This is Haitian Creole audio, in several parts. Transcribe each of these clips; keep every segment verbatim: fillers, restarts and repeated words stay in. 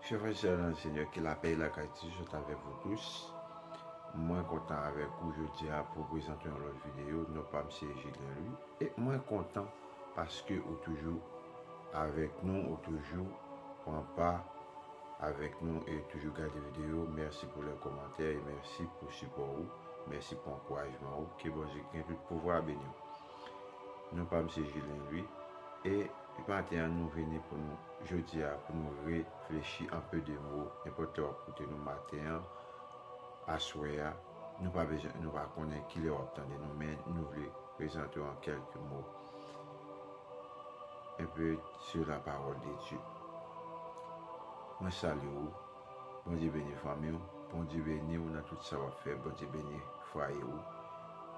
Chers frères et sœurs dans le Seigneur, que la paix et la grâce de Dieu soient avec vous tous. Mwen kontan avèk ou jodi a pou prezante yon lòt videyo. Non pa m se Julien Louis. E mwen kontan paske ou toujou avèk nou, ou toujou pran pa avèk nou e toujou gade videyo. Mèsi pou lè kòmantè e mèsi pou sipò ou. Mèsi pou ankourajman ou. Ke Bondye ki gen tout pouvwa beni w. Non pa m se Julien Louis. E maten an nou vini pou nou, jodi a, pou nou reflechi an pe de mo. Nenpòt lè w ap koute nou maten an, aswè a, nou pa bezwen, nou pa konnen ki lè w ap tande nou, men nou vle prezante w an kèlke mo. Un peu sur la parole de Dieu. Mwen salye w. Bondye beni fanmi w. Bondye beni w nan tout sa w ap fè. Bondye beni fwaye w.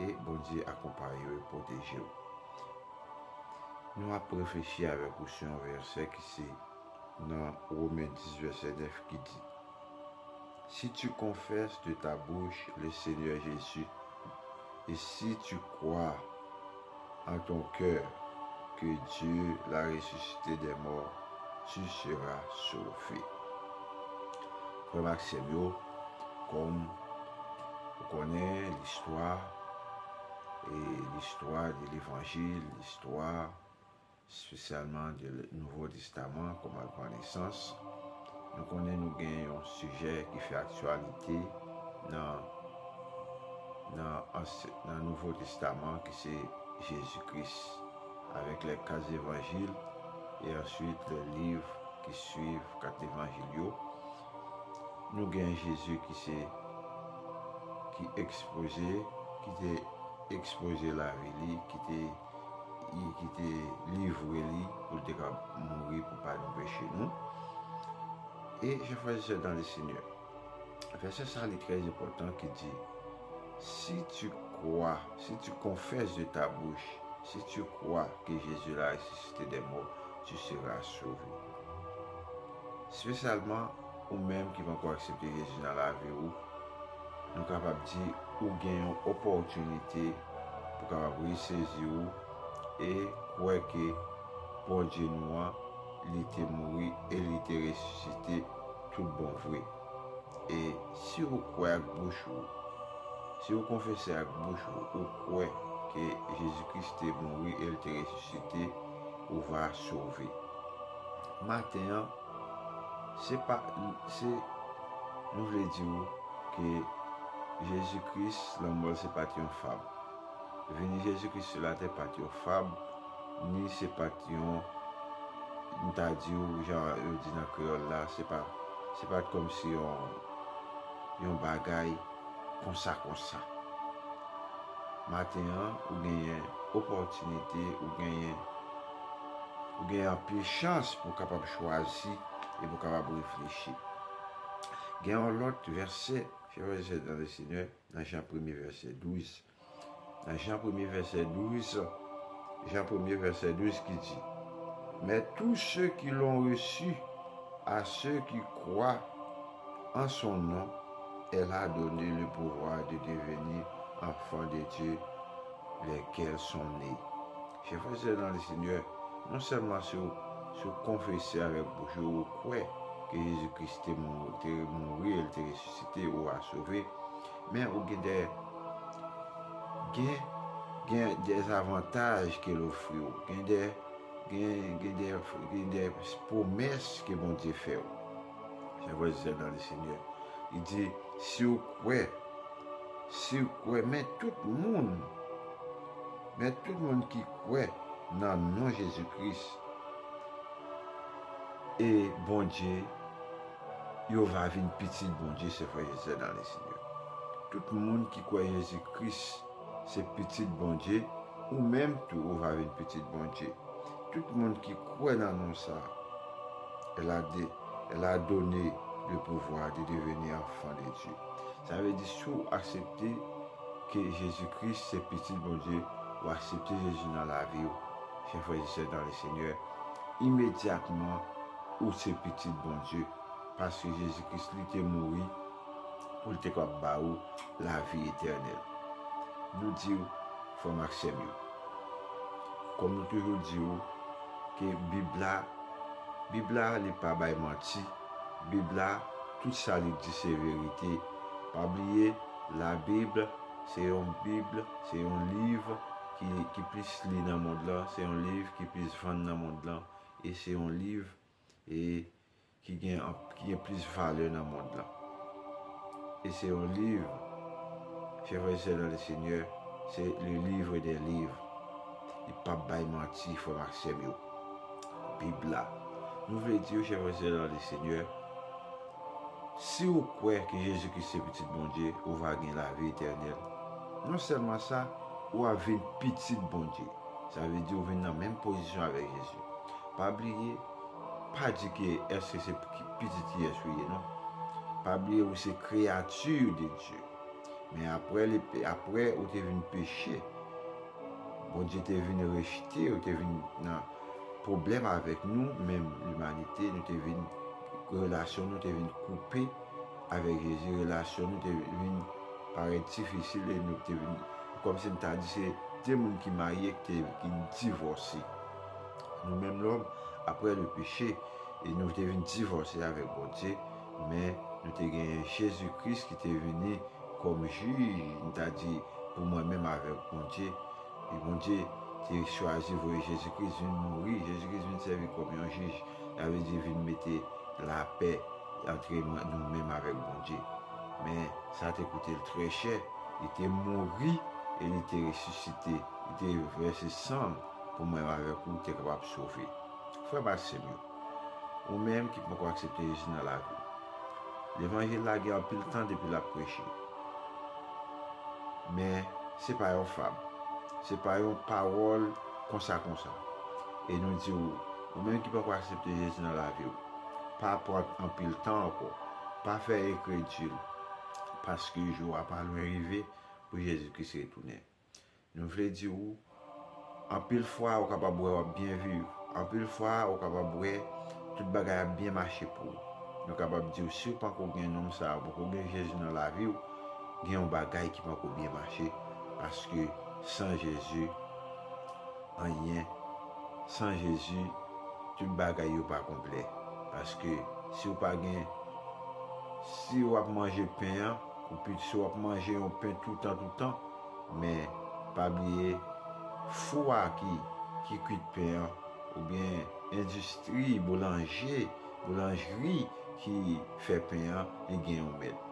E Bondye akonpaye w e pwoteje w. Nou ap reflechi avèk ou sou yon vèsè ki se nan Women dis vèsè nèf ki di, Si tu confesses de ta bouche le Seigneur Jésus, et si tu crois en ton cœur que Dieu l'a ressuscité des morts, tu seras sauvé. Frè m ak sè m yo, kòm ou konnen listwa, e listwa de levanjil, listwa espesyalman de Nouvo Testaman kòm al pran nesans, nou konnen nou gen yon sijè ki fè aktyalite nan, nan, ansye, nan Nouvo Testaman ki se Jezi Kris, avèk les quatre évangiles, e answit le liv ki swiv kat levanjil yo. Nou gen Jezi ki se, ki ekspoze, ki te ekspoze lavi li, ki te, ki te livre li pou l te ka mouri pou padon peche nou. E chè frè e sè dans le Seigneur, vèsè sa li trè enpòtan ki di, si tu crois, si tu confesses de ta bouche, si tu crois que Jésus l'a ressuscité des morts, tu seras sauvé. Espesyalman ou menm ki poko aksepte Jezi nan lavi w, nou kapab di ou gen yon opòtinite pou kapab resezi w e kwè ke Bondye nou an, li te mouri e li te resisite tout bon vre. E si ou kwè ak bouch ou, si ou konfese ak bouch ou, ou kwè ke Jezi Kris te mouri e l te resisite, ou va sove. Maten an, se pa, se, nou vle di w ke Jezi Kris, lanmò l se pa t yon fab. Vini Jezi Kris sou latè pa t yon fab, ni se pa t yon, m ta di w, jan yo di nan kreyòl la, se pa, se pa t kòmsi yon, yon bagay konsa, konsa. Maten an, ou genyen opòtinite, ou genyen, ou genyen anpil chans pou w kapab chwazi e pou w kapab reflechi. Gen yon lòt vèsè, chè frè e sè dans le Seigneur, nan Jan premye vèsè douz. Nan Jan premye vèsè douz, Jan premye vèsè douz ki di, Mais tous ceux qui l'ont reçu, à ceux qui croient en son nom, elle a donné le pouvoir de devenir enfants de Dieu, lesquels sont nés. Chè frè e sè dans le Seigneur, non sèlman si w, si w konfese avèk bouch ou, ou kwè ke Jezi Kris te mou-, te mouri e l te resisite, ou a sove, men ou gen de, gen, gen de avantaj ke l ofri w, gen de, gen, gen de, gen de pwomès ke Bondye fè w. Chè frè e sè dans le Seigneur, li di, si w kwè, si w kwè, men tout moun, men tout moun ki kwè nan non Jezi Kris e Bondye, yo va vin pitit Bondye, chè frè e sè dans le Seigneur. Tout moun ki kwè Jezi Kris se pitit Bondye, ou menm tou ou va vin pitit Bondye. Tout moun ki kwè nan non sa, elle a de-, elle a donné le pouvoir de devenir enfant de Dieu. Sa vle di, si w aksepte ke Jezi Kris se pitit Bondye, ou aksepte Jezi nan lavi w, chè frè e sè dans le Seigneur, imedyatman ou se pitit Bondye, paske Jezi Kris li te mouri pou l te kapab ba ou lavi etènèl. Nou di w, frè m ak sè m yo, kòm nou toujou di w, ke Bib la, Bib la, li pa bay manti, Bib la, tout sa li di se verite. Pa bliye, Labib se yon Bib, se yon liv ki, ki plis li nan mond lan, se yon liv ki plis vann nan mond lan, e se yon liv e ki gen, ki gen plis valè nan mond lan. E se yon liv, chè frè e sè nan le Senyè, se le livre des livres. Li p ap bay manti, frè m ak sè m yo. Bib la. Nou vle di w, chè frè e sè nan le Senyè, si w kwè ke Jezi Kris se Pitit Bondye, ou va gen lavi etènèl. Non sèlman sa, ou ap vin pitit Bondye. Sa vle di ou vin nan menm pozisyon avèk Jezi. Pa bliye, pa di ke èske se pi-, pitit kiyès ou ye, non. Pa bliye ou se kreyati de Dye. Men apre, le, apre ou te vin peche, Bondye te vin rejte, ou te vin nan pwoblèm avèk nou, menm limanite, nou te vin, relasyon nou te vin koupe avèk Jezi, relasyon nou te vin parèt difisil e nou te vin, kòmsi m ta di se de moun ki marye ki te, ki divòse. Nou menm lòm, apre le peche, e nou te vin divòse avèk Bondye, men nou te genyen Jezi Kris ki te vini kòm jij, m ta di, pou mwen menm avèk Bondye. E Bondye te chwazi voye Jezi Kris vin mouri. Jezi Kris vin sèvi kòm yon jij. Sa vle di vin mete lapè antre mwen, nou menm avèk Bondye. Men sa te koute l trè chè. Li te mouri e li te resisite. Li te vèse san l pou mwen avèk ou te kapab sove. Frè m ak sè m yo, ou menm ki poko aksepte Jezi nan lavi w, levanjil la gen anpil tan depi l ap preche. Men, se pa yon fab. Se pa yon pawòl konsa konsa. E nou di w, ou menm ki poko aksepte Jezi nan lavi w, pa pran anpil tan ankò. Pa fè enkredil, paske jou a pa lwen rive pou Jezi Kris retounen. Nou vle di w, anpil fwa ou kapab wè w ap byen viv. Anpil fwa ou kapab wè tout bagay ap byen mache pou ou. Nou kapab di w, si w pako gen nonm sa a, ou pako gen Jezi nan lavi w, gen yon bagay ki pako byen mache. Paske san Jezi, anyen. San Jezi, tout bagay yo pa konplè. Paske si w pa gen, si w ap manje pen an, ou pi, si w ap manje yon pen toutan, toutan, men pa bliye, fou a ki, ki kwit pen an, oubyen endistri, boulanje, boulanjri ki fè pen an, li gen yon mèt.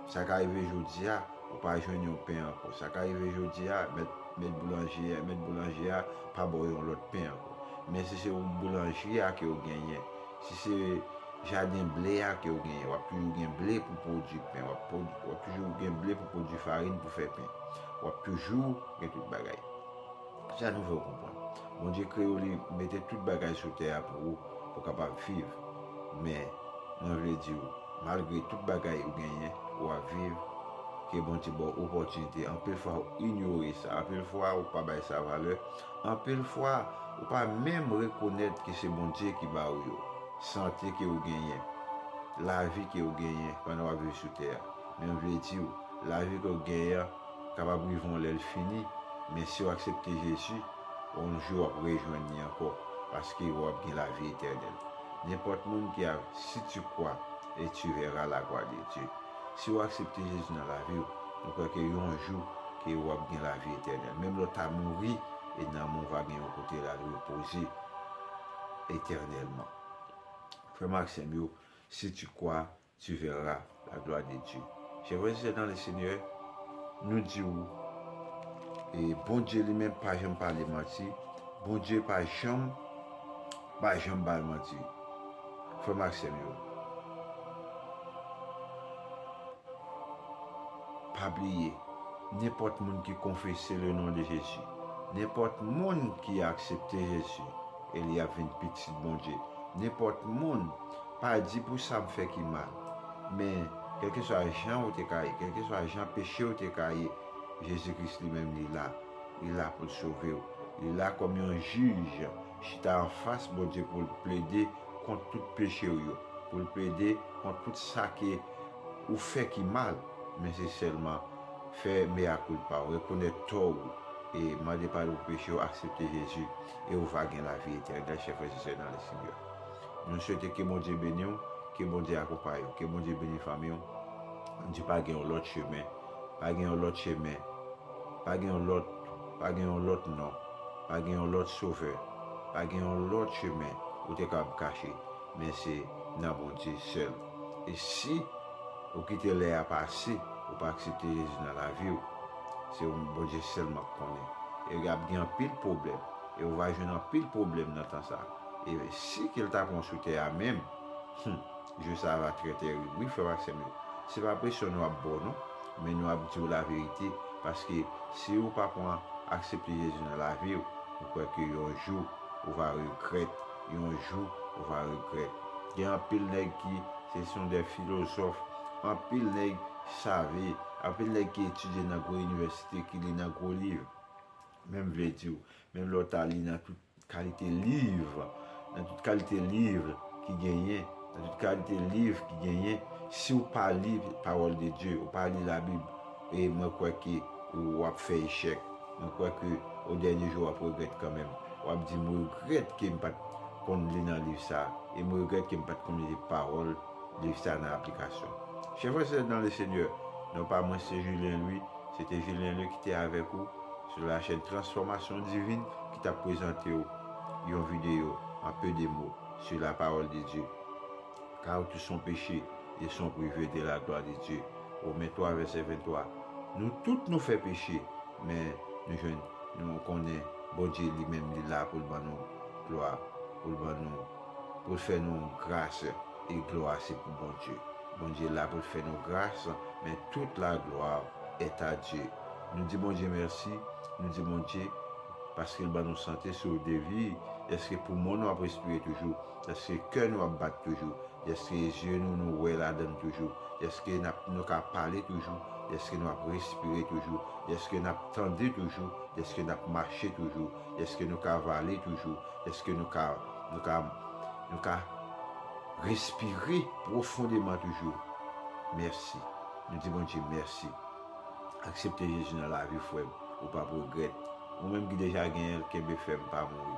Sa ka rive jodi a, ou pa jwenn yon pen ankò. Sa ka rive jodi a, mèt, mèt boulanje a, mèt boulanje a pa ba w yon lòt pen ankò. Men si se boulanjri a ke w genyen, si se jaden ble a ke w genyen, w ap toujou gen ble pou pwodui pen, w ap pwodui, w ap toujou gen ble pou pwodui farin pou fè pen. W ap toujou gen tout bagay. Sa nou vle w konprann. Bondye kreye w, li mete tout bagay sou tè a pou ou, pou w kapab viv. Men, mwen vle di w, malgre tout bagay ou genyen, ou ap viv, ke Bondye ba w opòtinite. Anpil fwa ou inyore sa, anpil fwa ou pa bay sa valè, anpil fwa ou pa menm rekonèt ke se Bondye ki ba ou yo. Sante ke ou genyen, lavi ke ou genyen pandan w ap viv sou tè a. Men m vle di w, lavi ke w genyen an kapab rive yon lè l fini, men si w aksepte Jezi, yon jou w ap rejwenn li ankò, paske w ap gen lavi etènèl. Nenpòt moun ki a, si tu crois et tu verras la gloire de Dieu. Si w aksepte Jezi nan lavi w, mwen kwè ke yon jou ke w ap gen lavi etènèl. Menm lè w ta mouri, e nanm ou va gen yon kote l al repoze etènèlman. Frè m ak sè m yo, si tu crois, tu verras la gloire de Dieu. Chè frè e sè nan le Senyè, nou di w, e Bondye li menm pa janm pale manti, Bondye pa janm, pa janm bay manti. Frè m ak sè m yo, pa bliye, nenpòt moun ki konfese le non de Jezi, nenpòt moun ki aksepte Jezi, e li ap vin pitit Bondye. Nenpòt moun, pa di pou sa m fè ki mal. Men, kèlkeswa jan ou te ka ye, kèlkeswa jan peche ou te ka ye, Jezi Kris li menm li la. Li la pou l sove w. Li la kòm yon jij, chita anfas Bondye pou l plede kont tout peche w yo, pou l plede kont tout sa ke ou fè ki mal, men se sèlman fè mea culpa w, rekonèt tò w, e mande padon pou peche w, aksepte Jezi, e ou va gen lavi etènèl, chè frè e sè nan le Senyè. Nou swete ke Bondye beni w, Ke Bondye akonpaye w. Ke Bondye beni fanmi w. M di pa gen yon lòt chemen. Pa gen yon lòt chemen. Pa gen yon lòt, pa gen yon lòt non. Pa gen yon lòt sovè. Pa gen yon lòt chemen ou te kapab kache. Men se nan Bondye sèl. E si ou kite lè a pase, ou pa aksepte Jezi nan lavi w, se yon Bondye sèlman k konnen. E ap gen anpil pwoblèm. E ou va jwenn anpil pwoblèm nan tan sa a. E si ke l ta pran w sou tè a menm, hmm, jou sa a va trè terib. Wi, frè m ak sè m yo. Se pa presyon nou ap ba w non, men nou ap di w laverite. Paske si ou pa pran aksepte Jezi nan lavi w, mwen kwè ke yon jou ou va regrèt. Yon jou ou va regrèt. Gen anpil nèg ki se son de filozòf, anpil nèg save, anpil nèg ki etidye nan gwo inivèsite, ki li nan gwo liv. Men m vle di w, menm lè w ta li nan tout kalite liv, nan tout kalite liv ki genyen, nan tout kalite liv ki genyen, si w pa li pawòl de Dye, ou pa li Labib, e mwen kwè ke ou ap fè echèk. Mwen kwè ke o dènye jou w ap regrèt kanmenm. W ap di, "M regrèt ke m pa t konn li nan liv sa a, e m regrèt ke m pa t konn mete pawòl liv sa a nan aplikasyon." Chè frè sè nan le Senyè, non pa mwen se Julien Louis, se te Julien Louis ki te avèk ou sou la chèn Transformation Divine ki t ap prezante w yon videyo an pe de mo sur la parole de Dieu. Car tous sont péchés et sont privés de la gloire de Dieu. Women twa, vèsè venntwa. Nou tout nou fè peche, men nou jwenn, nou konnen Bondye li menm li la pou l ban nou glwa, pou l ban nou, pou l fè nou gras, e glwa se pou Bondye. Bondye la pou l fè nou gras, men tout la gloire est à Dieu. Nou di Bondye mèsi, nou di Bondye paske l ban nou sante, souffle de vie, dèske poumon nou ap respire toujou, dèske kè nou ap bat toujou, dèske zye nou, nou wè ladan l toujou, dèske n ap, nou ka pale toujou, dèske nou ap respire toujou, dèske n ap tande toujou, dèske n ap mache toujou, dèske nou ka vale toujou, dèske nou ka, nou ka, nou ka respire pwofondeman toujou. Mèsi. Nou di Bondye mèsi. Aksepte Jezi nan lavi w, frè m. Ou p ap regrèt. Ou menm ki deja genyen l, kenbe fèm, pa mouri.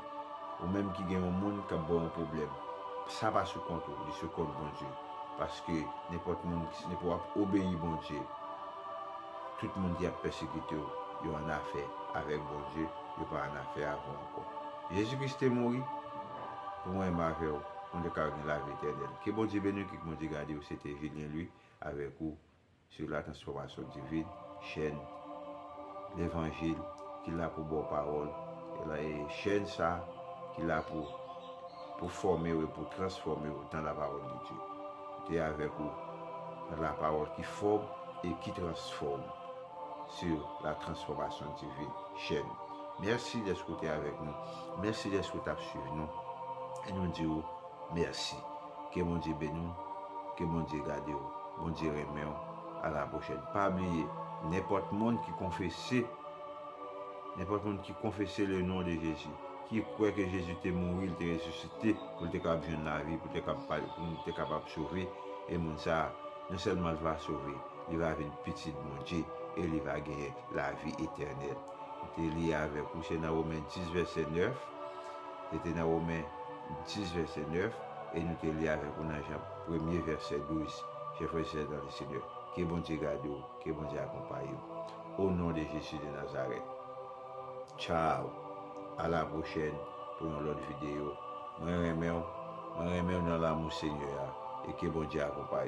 Ou menm ki gen yon moun k ap ba w yon pwoblèm, sa pa sou kont ou, li sou kont Bondye. Paske nenpòt moun, nenpòt w ap obeyi Bondye, tout moun ki ap pèsekite w, yo annafè avèk Bondye, yo pa annafè avè w ankò. Jezi Kris te mouri pou mwen menm avè w, pou nou te ka gen lavi etènèl. Ke Bondye beni w, ke Bondye gade w. Se te Julien Louis avèk ou sou la Transformation Divine, chèn levanjil ki la pou ba w pawòl, e la, e chèn sa ki la pou, pou fòme w e pou transfòme w dans la parole de Dieu. Ou te avèk ou dans la parole qui forme et qui transforme sur la Transformation Divine, chèn. Mèsi dèske w te avèk nou. Mèsi dèske w t ap swiv nou. E nou di w mèsi. Ke Bondye beni w. Ke Bondye gade w. Bondye renmen w. A la pwochèn. Pa bliye, nenpòt moun ki konfese, nenpòt moun ki konfese le non de Jezi, ki kwè ke Jezi te mouri, l te resisite, pou l te kapab jwenn lavi, pou l te kapab pale, pou l te kapab sove, e moun sa a, non sèlman l va sove, li va vin pitit Bondye, e li va genyen lavi etènèl. Nou te li avèk ou, se nan Women dis vèsè nèf. Se te nan Women dis vèsè nèf, e nou te li avèk ou nan Jan premye vèsè douz. Chè frè e sè nan le Senyè, ke Bondye gade w, ke Bondye akonpaye w. O non de Jezi de Nazarèt. Tchao. A la pwochèn pou yon lòt videyo. Mwen renmen w. Mwen renmen w nan lanmou Senyè a. E ke Bondye akonpaye w.